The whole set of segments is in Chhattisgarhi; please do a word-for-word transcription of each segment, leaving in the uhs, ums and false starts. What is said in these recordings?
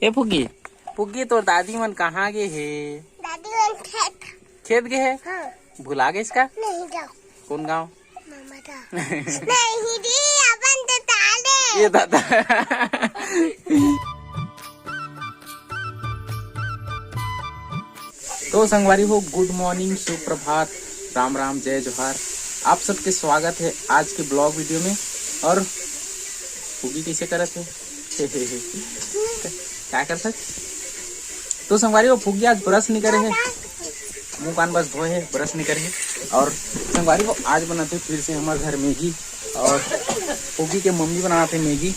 ए फुग्गी, फुग्गी, तोर दादी मन कहाँ गे हे? दादी मन खेत। खेत गे हे? हाँ। भुला गेस का? नहीं जाओ। कौन गाँव? ममता। नहीं दी, अपन तो ताले। ये दादा। तो संगवारी हो, गुड मॉर्निंग, सुप्रभात, राम राम, जय जोहार। आप सबके स्वागत है आज के ब्लॉग वीडियो में। और फुग्गी कैसे करत है? क्या कर सक? तो संगवारी हो, फुग्गी आज ब्रश नहीं करे है, मुंह कान बस धोए है, ब्रश नहीं करे है। और संगवारी हो, आज बनाते फिर से हमारे घर मैगी। और फुग्गी के मम्मी बनाते मैगी।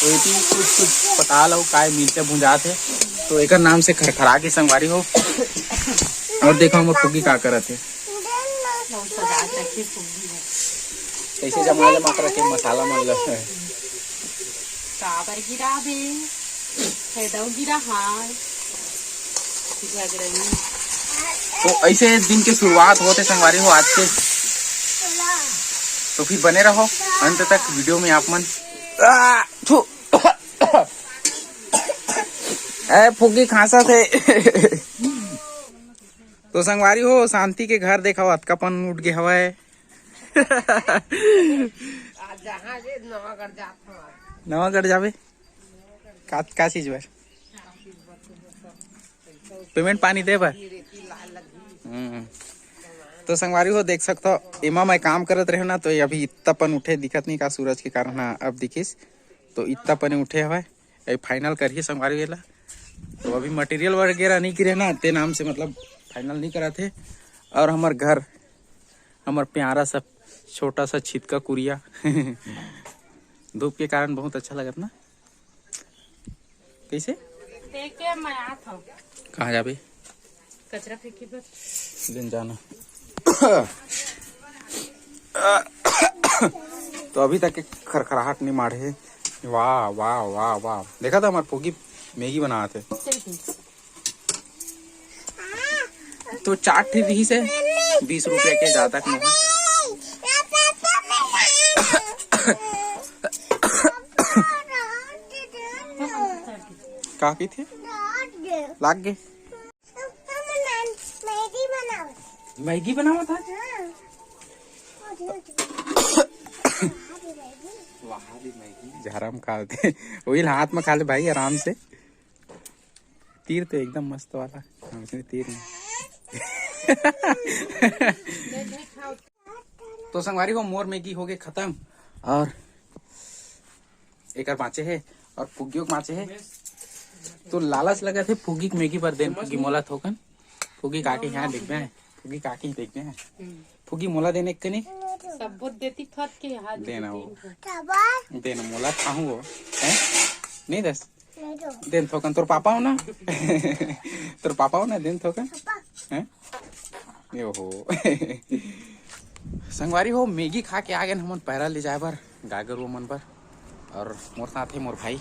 तो इतनी कुछ कुछ पता लो, काय मिर्चा भुंजात है, तो एकर नाम से खरखरा के संगवारी हो। और देखो हमर फुग्गी का करत है। कैसे जमा जमा करके मसाला मन ल। काबर गिरा दे, हे दऊ गिरा हाय। तो ऐसे दिन के शुरुआत होते संगवारी हो आज के। तो फिर बने रहो अंत तक वीडियो में आप मन। आ, थू। ए, फुग्गी खांसा थे। तो संगवारी हो, शांति के घर देखा, अतका पन उठ गे हवय। नवागढ़ जाबे? का, का चीज बर? पेमेंट पानी दे बर? हम्म। तो संगवारी हो, देख सकथो, एमा मैं काम करत रहे ना, तो ये अभी इतना पन उठे दिखत नहीं का, सूरज के कारण ना अब दिखिस, तो इतना पन उठे हवय। ये फाइनल करही संगवारी वेला। तो अभी मटेरियल वगैरह नहीं गिरे ना, ते नाम से मतलब फाइनल नहीं करा थे। और हमर घर, हमर प्यारा सा छोटा सा छितका कुरिया। धूप के कारण बहुत अच्छा लगत ना। कैसे? देखे मैं आत हूँ। कहाँ जाबे? कचरा फेंके बर। दिन जाना। तो अभी तक एक खरखराहट नहीं मारे है। वाह, वाह, वाह, वाह। देखा था हमार फुग्गी मैगी बनावत है। तो चार ठे रहिस हे, बीस रुपया के, ज्यादा के नहीं। का कहिथे? लाग गे। मैगी बनावत हे। वहाँ भी मैगी। झारा में खा लेते। वही हाथ में खा ले भाई, आराम से। तीर तो एकदम मस्त वाला। हाँ, इसमें तीर नहीं। तो संगवारी हो, मोर मैगी हो गए खत्म और एकर बाँचे हे और फुग्गियो के बाँचे हे। तो लालच लगत हे फुग्गी के मैगी बर देन, फुग्गी मोला थोकन, फुग्गी काकी यहाँ देखबे हैं, फुग्गी काकी देखबे हैं, फुग्गी मोला देने के नहीं। सब बहुत देती फट के हाथ देना वो। देना मोला खाऊँ वो, हैं? नहीं दस। देन थोकन तोर पापा हो ना। तोर पापा हो ना, देन थोकन। हैं? यो हो। संगवारी हो, मैगी खा के आ गए हमन पैरा ले जाए बर, गाय गरुआ मन बर। और मोर साथ है मोर भाई।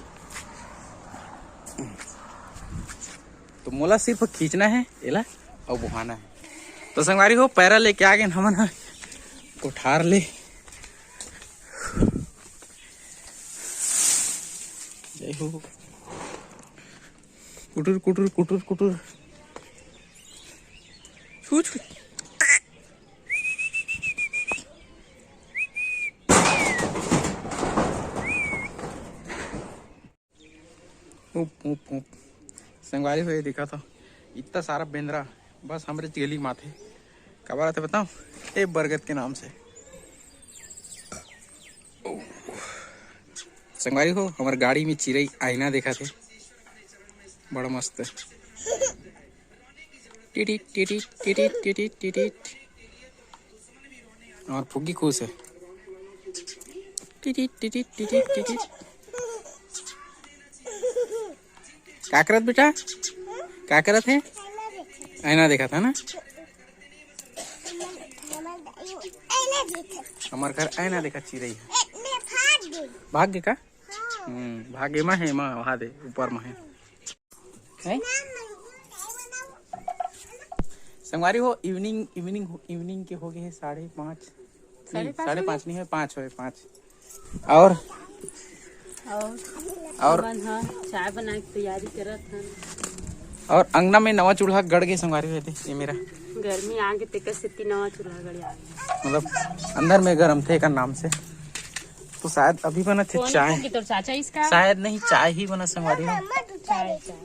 तो मोला सिर्फ खींचना है एला, और बुहाना है। तो संगवारी हो, पैरा लेके आ गए हमन ह कोठार ले। जय हो। कुटुर, कुटुर, कुटुर, कुटुर। छू, छू। उप, उप, उप। संगवारी हो, ये देखा था, इतना सारा बेंदरा बस हमरे गली में आथे। काबर आथे बताओ? ए बरगद के नाम से। संगवारी हो, हमर गाड़ी में चिरई आईना देखा थे, बड़ा मस्त। टिटिट, टिटिट, टिटिट, टिटिट, टिटिट। और फुग्गी खुश है। टिटिट, टिटिट, टिटिट, टिटिट। का करत बेटा? का करत है? आईना देखा था ना? हमर घर आईना देखा चिरई है। भाग गे का? हम्म, भागे मा है, मा वहाँ दे, ऊपर मा है। हैं? संगवारी हो, इवनिंग, इवनिंग, इवनिंग के हो गए हैं साढ़े पाँच, नहीं, साढ़े पाँच नहीं है, पाँच होय, पाँच। और और और हमन ह चाय बनाए के तैयारी करत हन। और अंगना में नवा चूल्हा गड़ गे संगवारी हो, ये मेरा गर्मी आगे तेकर सेती नवा चूल्हा गड़ आगे। मतलब अंदर में गरम थे एकर नाम से। तो शायद अभी बनत हे कौन चाय। होगी तोर चाचा इसका? शायद नहीं, चाय ही बना संगवारी हो। चाय, चाय।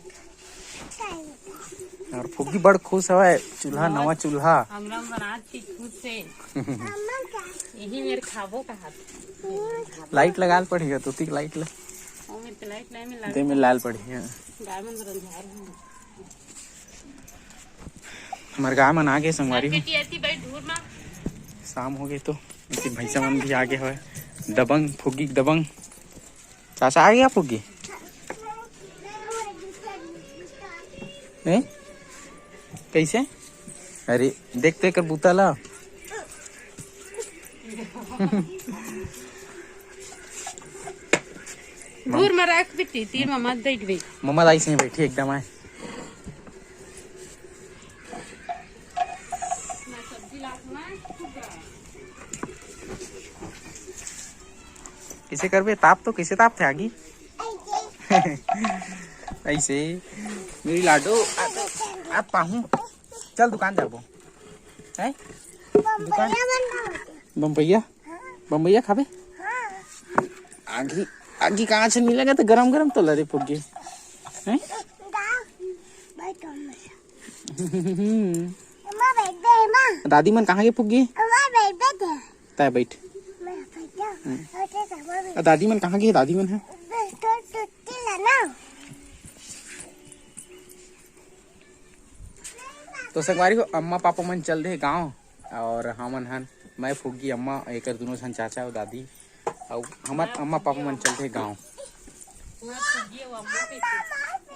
और फुग्गी बड़ खुश हवय, चूल्हा, नवा चूल्हा। अंगना में बनात थी खुद से। यही मेर खाबो कहा। लाइट लगा ल पड़ही गा, तोती के लाइट ला। ओ मेर के लाइट नहीं मिला। दे में लाल पड़ही गा। गाय मन रंधार हूँ। हमर गाय मन आगे संगवारी हो। बेटी आती भाई ढूर मा। शाम हो गए तो इनकी भैंसा मन भी आगे हवय। दबंग, फुग्गी के दबंग। चाचा आ गया फुग्गी? हैं? कैसे? अरे, देख तो एकर बूता ला। दूर में रख बेटी, तीर में मत देख बे। मम्मा दाई से बैठी एकदम आए। कैसे करबे? ताप तो कैसे ताप थे आगी? ऐसे। मेरी लाडो, आ तो, आ पाहूं। चल दुकान जाबो। हैं? दुकान? बम्बैया? बम्बैया खाबे? आगी, आगी कहाँ से मिलेगा तो गरम गरम तो लरे फुग्गी। हैं? अम्मा, बैठ दे, अम्मा। दादी मन कहाँ गे फुग्गी? अम्मा, बैठ दे। तै बैठ। मैं बैठ जा। हम्म। और तेरे सामान भी आ, दादी मन कहाँ गे? दादी मन है। बस तो टुट्टी ला ना। तो संगवारी हो, अम्मा पापा मन चल दे गांव और हमन हन, मैं फुग्गी, अम्मा, एकर दोनों झन चाचा और दादी। अउ हमर अम्मा पापा मन चलथे गांव।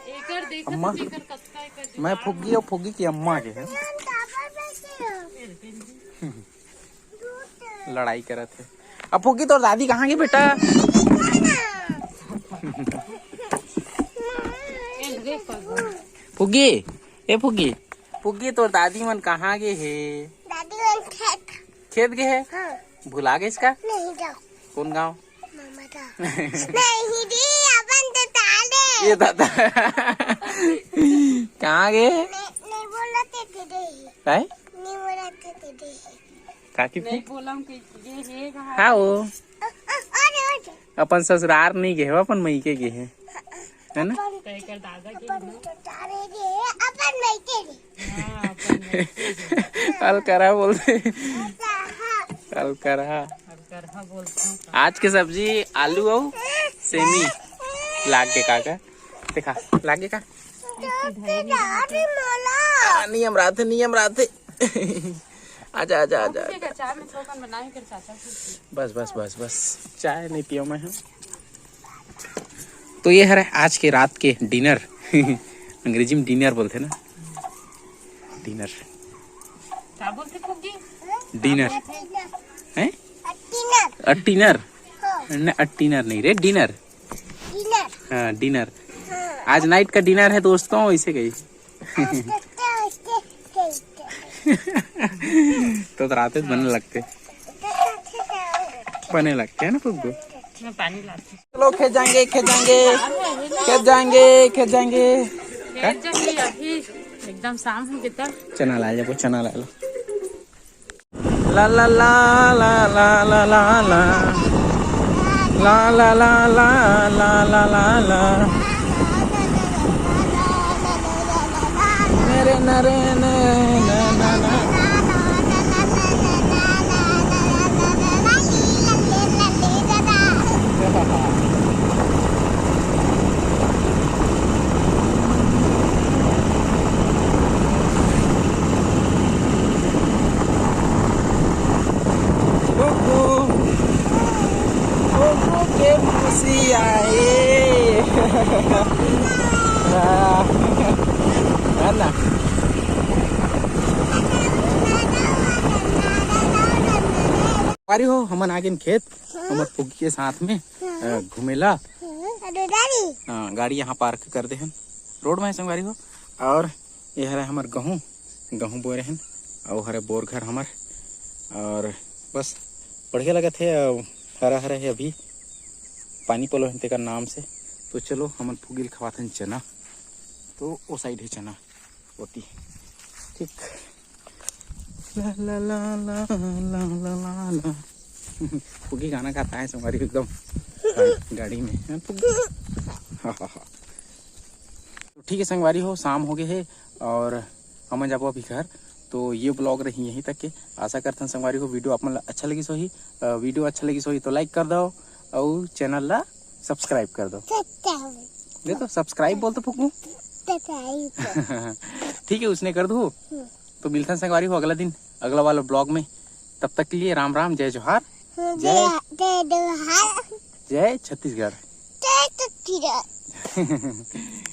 एकर देखत अम्मा, एकर कतका एकर मैं फुग्गी अउ फुग्गी की अम्मा के है। लड़ाई करत है। अब फुग्गी तोर दादी कहाँ गे बेटा? फुग्गी, ए फुग्गी, फुग्गी तोर दादी मन कहाँ गे हे? दादी मन खेत। खेत गे हे? हाँ। भुला गेस का? नहीं जाओ। कौन गांव? मामा का। नहीं दी, अपन तो ताले। ये दादा। कहाँ गे? नहीं, नहीं बोला थे तेरे ही। काय? नहीं बोला थे तेरे ही। काकी नहीं बोला हम कि ये, ये कहाँ हाँ वो। अ, अ, अरे, अरे। अपन ससुरार नहीं गे हो, अपन मईके गे हे। है ना? अपन, तो एकर दादा के अपन ना। चचारे के, अपन मईके के। हाँ, अपन मईके के। अलकरहा बोलथे। अच्छा, हाँ। अलकरहा। अलकरहा बोलथे। आज के सब्जी आलू अउ सेमी। लाग के काका। देखा, लाग के का? तो फिर अभी मोला। आ, नियम राथे, नियम राथे। आजा, आजा, आजा, ठीक है, आजा। चाय में थोकन बनाए कर चाचा को। बस, बस, बस, बस। चाय नहीं पियो मैं, हाँ। तो ये हरे आज के रात के डिनर। अंग्रेजी में डिनर बोलथे ना, डिनर। का बोलथे फुग्गी? डिनर। हैं? अ, डिनर। अ, डिनर। हाँ। न, अ, डिनर नहीं रे, डिनर। डिनर। हाँ, डिनर। हाँ। आज नाइट का डिनर है दोस्तों, इसे कही। तो रात में बने लगते, बने लगते हैं ना फुग्गू। मैं पानी लाती। चलो खेत जाएंगे, खेत जाएंगे, खेत जाएंगे, खेत जाएंगे। खेत जाएंगे अभी, एकदम शाम हो गया। चना ला जाबो, चना ला लो। ला ला ला ला ला ला ला ला। ला ला ला ला ला ला ला ला। मेरे नरे ने ने ने ने। कुकू, कुकू के मुसिया हे। हाँ, है ना? संगवारी हो, हमन आ गेन खेत, हमर फुग्गी के साथ में, अ, घूमेला। हाँ, गाड़ी यहाँ पार्क कर दे हन, रोड में है संगवारी हो। और ये हरे हमर गहूँ, गहूँ बोए रहन, अउ हरे बोर घर हमर। और बस बढ़िया लगत हे। अ, हरा हरा हे अभी, पानी पलो हे तेकर नाम से। तो चलो, हमन फुगी ल खवाथन चना। तो ओ साइड हे चना, ओती। ठीक। ला, ला, ला। फुगी गाना गात हे संगवारी एकदम गा-, गाड़ी में। हाँ, फुगी। हाँ, हाँ, हाँ। तो ठीक हे संगवारी हो, शाम हो गे हे और हमन जाबो अभी घर। तो ये vlog रही यहीं तक के। आशा करथन संगवारी हो, video आप मन ला अच्छा लगिस होही। अ, video अच्छा लगिस होही तो like कर दो और channel ला subscribe कर दो। Subscribe। दे तो subscribe बोल तो फुकू। Subscribe। ठीक हे, उसने कर दो। हम्म। तो मिलथन संगवारी हो अगला दिन, अगला वाला vlog में। तब तक के लिए राम राम, जय जोहार, हम्म, जय जय, जय जोहार। जय छत्तीसगढ़। जय छत्तीसगढ़।